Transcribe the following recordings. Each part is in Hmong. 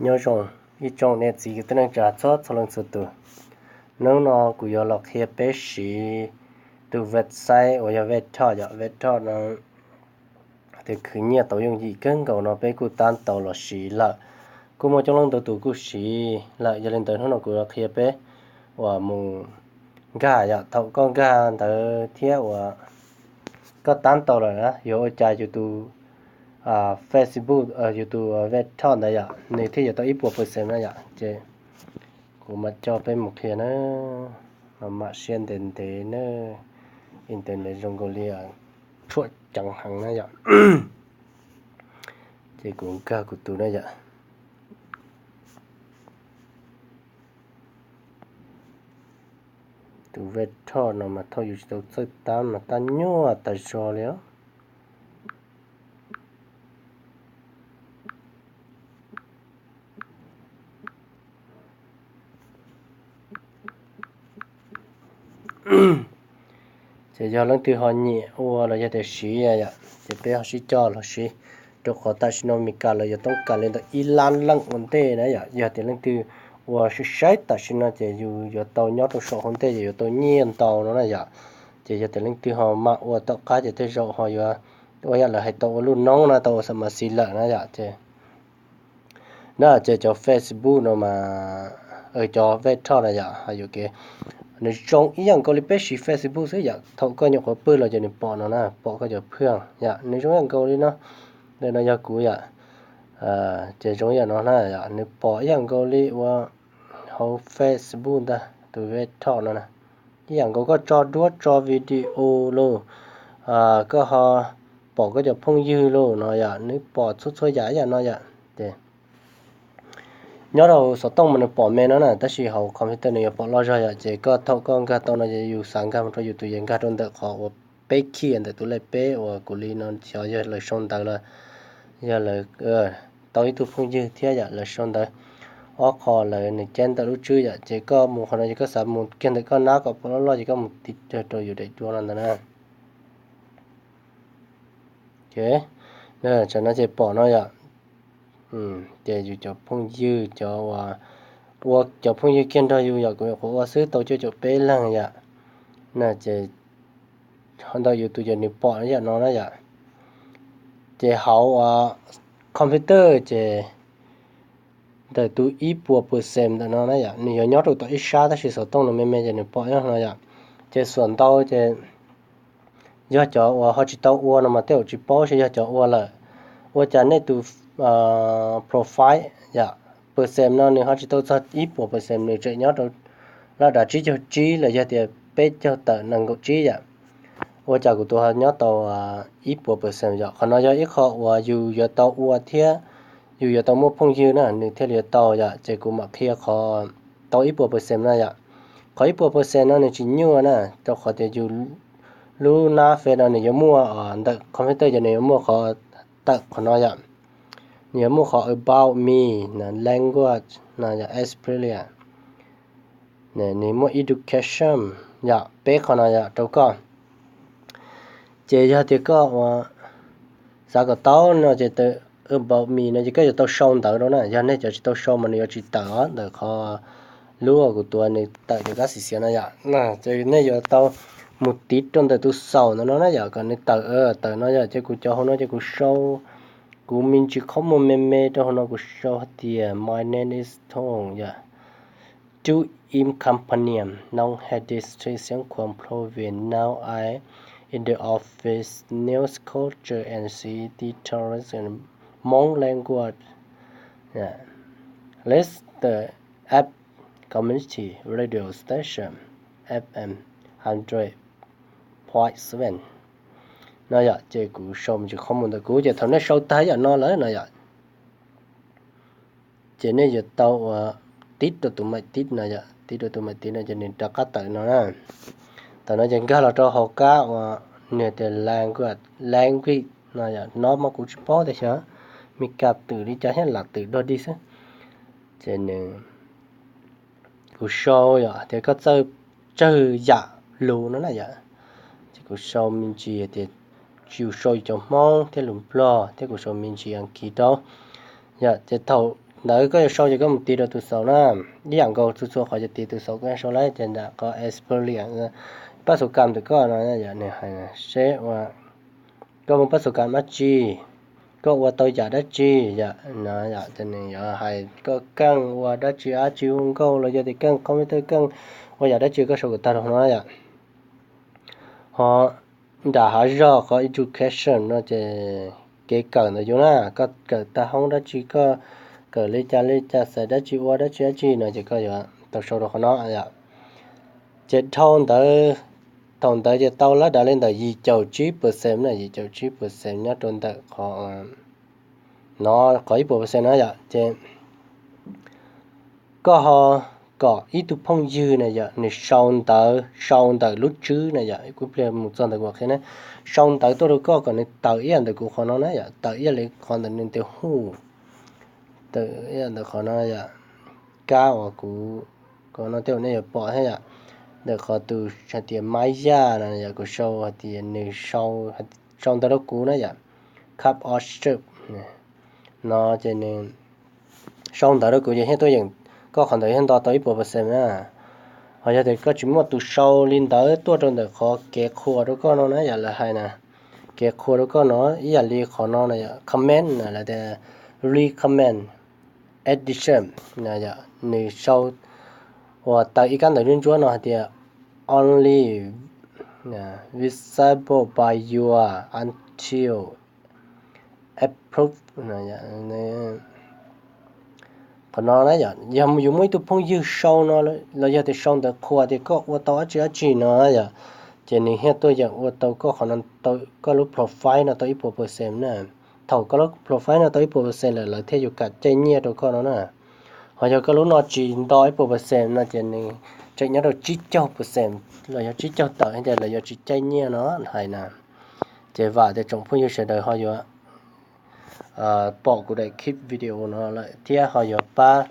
Nyob zoo ib tsoom niam txiv kwv tij neej tsa txhua txhua leej txhua tus. Hnub no kuv yuav los qhia peb siv tus website uas yog Veb Thoj yom. Veb Thoj no tes khwv nyiaj tau yooj yim kawg nkaus no peb kuj tab tau los siv lawm. Kuj muaj coob leej ntau tus kuj siv lawm, yog li ntawd hnub no kuv yuav qhia peb uas mus nkag yom. Thaum koj nkag ntawd thiab uas koj tab tau lawm na, yuav ua cas yus tus Facebook, yus tus Veb Thoj ntawd yom, nws thiaj yuav tau ib puas percent na yom. Ces kuv mam coj peb mus qhia na, mam mam siab ntev ntev na, internet zoo nkaus li tshuaj ceev heev na yom. Ces kuv nkag kuv tus na yom. Tus Veb Thoj no mas thaum yus tsis tau txawj tab mas tab nyuaj tas zog li os. Ces yog leej twg ho nyiam ua los yog tias siv yom, ces peb ho sib coj los siv, rau qhov tam sim no Meskas lawv yuav toob kas li ntawm ib lab leej ua ntej na yom. Yog tias leej twg ua saib saib tam sim no ces yus yuav tau nyob rau saum hauv ntej ces yuav tau nyiaj ntau no na yom. Ces yog tias leej twg ho mam ua tom qab ces tej zaum ho yuav ua yam lawv hais tau ua lub noob na, tau ua xam mas xis lawm na yom. Ces na ces cov Facebook no mas, cov Veb Thoj na yom, hais yuam kev nws zoo ib yam nkaus li peb siv Facebook xwb yom. Thaum koj nyuam qhuav pw los ces nws pom no na, pom koj cov phwj yom, nws zoo ib yam nkaus li no. Ntawm no yog kuv yom, ces zoo ib yam no na yom, nws pom ib yam nkaus li ua hauv Facebook ntag. Tus Veb Thoj no na, ib yam nkaus koj tso duab tso video los, koj ho pom koj cov phooj ywg los no yom, nws pom txhua txhua yam ib yam no yom. Ces nyob rau xov tooj mas nws pom me no na, tab sis hauv computer nws yuav pom loj zog yom. Ces koj thaum koj nkag tau no ces yus xav nkag mus rau yus tus, ces nkag rau ntawm qhov uas peb khij ntawm tus lej peb uas kuv li no, xyov yog lawv sau ntawv los yog lawv tau ib tug phooj ywg thiab yom, lawv sau ntawv. Ob qho lawv nws ceeb ntawm lub tswb yom, ces koj mus qhov no ces koj xav mus kiag ntawm koj nab kom pom loj loj ces koj mus tiv rau yus daim duab no ntawd na. Ces tam no ces pom no yom. Ces yus cov phooj ywg, cov uas ua cov phooj ywg kiag nrog yus yom, kuv nyuam qhuav ua xwb tau cuaj caum peb leeg yom. Na ces ntawm yus tus ces nws pom yam no na yom. Ces hauv computer ces ntawm tus ib puas percent ntawm no na yom, nws yuav nyob rau tom ib sab tab sis xov tooj nws me me ces nws pom yam no yom. Ces xuam ntau ces yog cov uas ho tsis tau ua no mas tej zaum tsis paub, tab sis yog cov ua lawm, ua cas nej tus profile yom, percent no nws ho tsis tau txog ib puas percent, nws tseem nyob rau laj dav tsib caug tsib los yog tias peb caug tawm nees nkaum tsib yom. Ua cas kuv tus ho nyob tau ib puas percent yom? Qhov no yog ib qho uas yus yuav tau ua thiab yus yuav tau muaj phooj ywg na nws thiaj li yuav tau yom. Ces kuv mam qhia qhov tau ib puas percent na yom. Qhov ib puas percent no nws tsis nyuaj na, rau qhov tias yus lub nab fej no nws yuav muaj ntawm computer ces nws yuav muaj qhov tawm qhov no yom. Nws yuav muaj qhov about me, language no yom, experience, nws muaj education yom, peb qhov no yom rau koj. Ces yog tias koj ua xav kom tau no ces tawm about me no ces koj yuav tau sau ntawv rau na. Yog nej cov tsis tau sau mas nws yuav tsis tawm os, ntawm qhov lub uas kuv tuav nws tawm cov kab xim xiav no yom. Ces nej yuav tau mus tiv rau ntawm tus xaum ntawm no na yom, kom nws tawm, tawm no yom. Ces kuv cov hauv no ces kuv sau kuv me ntsis qhob muag me me rau hauv no, kuv sau hais tias my name is Thoob yom. Do in company, no had this station quite improving. Now I in the office, news culture and see the tourists and Hmong language. Yeah. List the app community radio station F M hundred point seven. No yom, ces kuv sau me ntsis qhob muag ntawm kuv, ces thaum nej sau tag yam no lawm no yom, ces nej yuav tau ua tib rau tus maim tib no yom, tib rau tus maim tib no ces nws rov qab tawm no na. Tawm no ces nkag los rau hauv kab uas nws tias language, language no yom, no mas kuv tsis paub tias xyov Meskas twm li cas thiab, lam twm dog dig xwb. Ces nws, kuv sau yom, tias koj txawj tsawg yam lus no na yom. Ces kuv sau me ntsis tias yus sau yus cov Hmoob thiab lus Nplog thiab kuv sau me ntsis Askiv rau yom. Ces thaum ntawd koj yuav sau ces koj mus tiv rau tus xaus na. Ib yam nkaus txhua txhua qhov yuav tiv tus xaus koj yuav sau lawm ces nram qhov experience, pab xus kam ntawm koj no yom, nws hais seb ua koj muaj pab xus kam dab tsi, koj ua tau yam dab tsi yom, no yom, ces nws yuav hais koj keej ua dab tsi dab tsi hu nkauj los yog tias keej computer keej ua yam dab tsi koj sau kom tag rau no yom. Ho nram hav zog qhov education no ces kev kawm ntawm yus na, koj kawm tag hoob dab tsi, koj kawm li cas li cas, xaiv dab tsi ua dab tsi dab tsi no ces koj yuav tau sau rau qhov no yom. Ces dhau ntawd, thaum ntawd ces tau lab dav li ntawm yim caum tsib percent na, yim caum tsib percent nyob rau ntawm qhov no, qhov ib puas percent na yom. Ces koj ho kom ib tug phooj ywg na yom, nws sau ntawv, sau ntawm lub tswb na yom, kuv pliag mus txog ntawd kuv qhia na, sau ntawv tuaj rau koj kom nws tawm ib yam ntawm kuv qhov no na yom, tawm ib yam li qhov ntawm nws tus hu, tawm ib yam ntawm qhov no yom, kab uas kuv, qhov no tej zaum nej yuav pom thiab yom, ntawm qhov tus hais tias Maiv Yaj no yom, kuv sau hais tias nws sau, sau ntawv rau kuv na yom, cup of soup no ces nws sau ntawv rau kuv ces thiaj tuaj yeem, koj qhov ntawd thiaj nto tau ib puas percent na. Ho yog tias koj tsis muaj tus sau li ntawd tuaj rau ntawm qhov kev qhuas rau koj no na yom, lawv hais na, kev qhuas rau koj no ib yam li qhov no na yom, comment na, lawv tias recommend, addition na yom, nws sau uas tawm ib kab ntawv ntsuab ntsuab no hais tias only visible by your until approved. Qhov no na yom, yog yus muaj ib tug phooj ywg sau no los yog tias sau ntawv qhuas tias koj ua tau dab tsi dab tsi no yom, ces nws thiaj tuaj yeem ua tau koj qhov no, tau koj lub profile no tau ib puas percent na. Thaum koj lub profile no tau ib puas percent lawm lawv thiaj yuav kam caij nyiaj rau koj no na. Ho yog koj lub no tsis nto ib puas percent no ces nws tseem nyob rau tsib caug percent los yog tsib caug tawm ces lawv yuav tsis caij nyiaj no hais na. Ces vam tias tsoom phooj ywg sawv daws ho yuav pom kuv daim clip video no lawm thiab ho yuav pab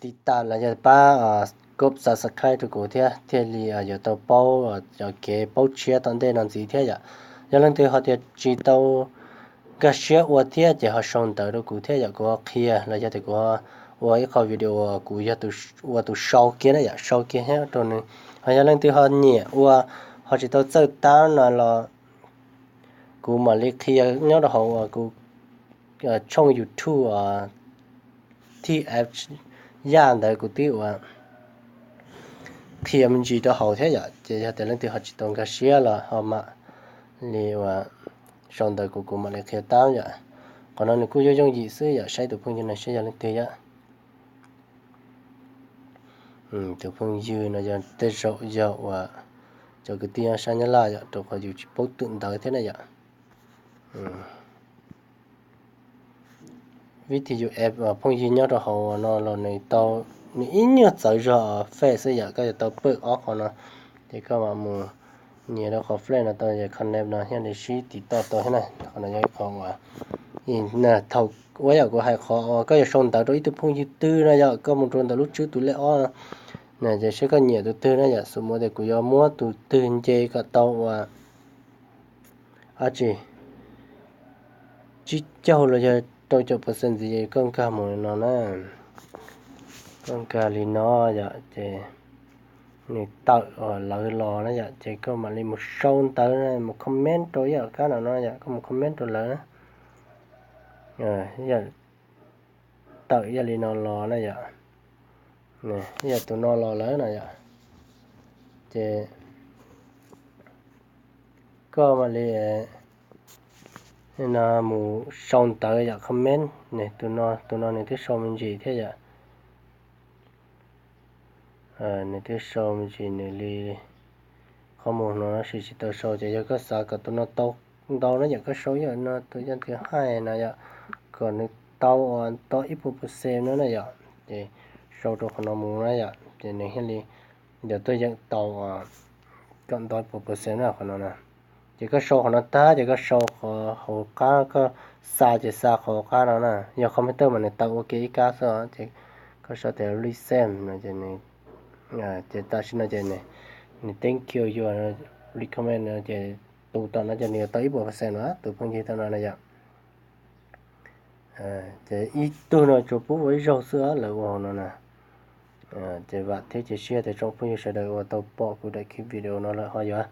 tiv tas los yog pab kov subscribe rau kuv thiab thiaj li yuav tau paub cov kev paub tshiab tom ntej no ntxiv thiab yom. Yog leej twg ho tias tsis tau nkag siab ua thiab ces ho sau ntawv rau kuv thiab yom, kuv ho qhia los yog tias kuv ua ib qho video kuv yog ua tus sau kiag na yom, sau kiag thiab rau nws. Ho yog leej twg ho nyiam ua ho tsis tau txawj tab no los kuv mam li qhia nyob rau hauv uas kuv tshooj YouTube T F Yaj ntawd kuv twb ua qhia me ntsis rau hauv thiab yom. Ces yog tias leej twg ho tsis tau nkag siab los ho mam li ua sau ntawv kuv, kuv mam li qhia tab yom. Qhov no nws kuj yooj yooj yim xwb yom, saib tus phooj ywg no saib yog leej twg yom. Tus phooj ywg no yog tej zaum yog uas cov kwv tij nyob sab Nyab Laj yom, rau qhov yus tsis paub twm ntawv thiab na yom. Vib thi yus app phooj ywg nyob rau hauv no los nws tau, nws ib nyuag txawv zog fej xwb yom, koj yuav tau pawj ob qho no, ces koj mam mus nyias rau qhov fej no tau, connect no thiaj li sib tiv toj tau thiab na. Qhov no yog ib qho uas thaum ua yom, kuv hais qhov uas koj yuav sau ntawv rau ib tug phooj ywg twg no yom, koj mus rau ntawm lub tswb tus lej ob no, ces seb koj nyiam tus twg na yom, xu mus tias kuv yuav muab tus twg nce kom tau uas dab tsi tsib caug los yog rau caum percent ntxiv, koj nkag mus li no na. Koj nkag li no yom, ces nws tawm lawv los na yom, ces koj mam li mus sau ntawv na, mus comment rau ib yam kab no no yom, koj mus comment rau lawv na. Yam tawm ib yam li no los na yom, ib yam tus no los lawm na yom, ces koj mam li no mus sau ntawv yom, comment. Tus no, tus no nws twb sau me ntsis thiab yom, nws twb sau me ntsis nws li qhov mus no tab sis tsis tau sau, ces yog koj xav kom tus no tau ntau na yom, koj sau ib yam no tus yam twg hais na yom, kom nws tau uas tau ib puas percent no na yom, ces sau rau qhov no mus na yom, ces nws thiaj li yuav tuaj yeem tau kom ntau ib puas percent na qhov no na. Ces koj sau qhov no tag ces koj sau qhov hauv qab, koj xa ces xa qhov hauv qab no na. Yog computer mas nws tawm ua ke ib kab xwb, ces koj sau tias resend no ces ces tam sim no ces nws thank you, yuav recommend no ces tus tom no ces nws yuav tau ib puas percent na, tus phooj ywg tom no na yom. Ces ib tug no tsuas pub ua ib zaug xwb lawv ua hauv no na. Ces vam thiab cia siab tias tsoom phooj ywg sawv daws uas tau pom kuv daim video no lawm ho yuav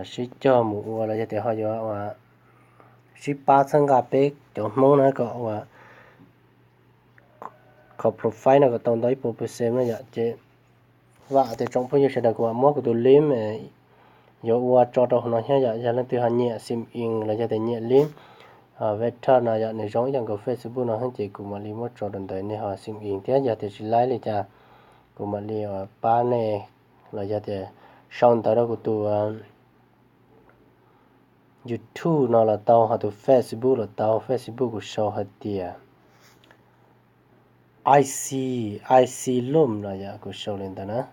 sib cog mus ua los yog tias ho yuav ua sib pab txhawb nqa peb cov Hmoob na kom ua qhov profile no kom tau ntau ib puas percent na yom. Ces vam tias tsoom phooj ywg sawv daws kuv mam muab kuv tus link yuav ua tso rau hauv no thiab yom. Yog leej twg ho nyiam sim ins los yog tias nyiam link Vector no yom, nws zoo ib yam nkaus Facebook no thiab ces kuv mam li muab tso rau ntawd nej ho sim ins thiab. Yog tias tsis laib li cas kuv mam li pab nej los yog tias sau ntawv rau kuv tus YouTube no los tau, ho tus Facebook los tau. Facebook kuv sau hais tias ic ic loom no yom, kuv sau li ntawd na.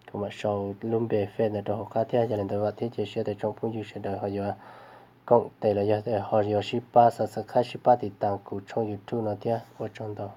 Kuv mam sau lub npe Face ntawd rau hauv qab thiab. Yog li ntawd vam thiab cia siab tias tsoom phooj ywg sawv daws ho yuav koom tes los yog ho yuav sib pab subscribe sib pab tiv tas kuv tshooj YouTube no thiab. Ua tsaug ntau.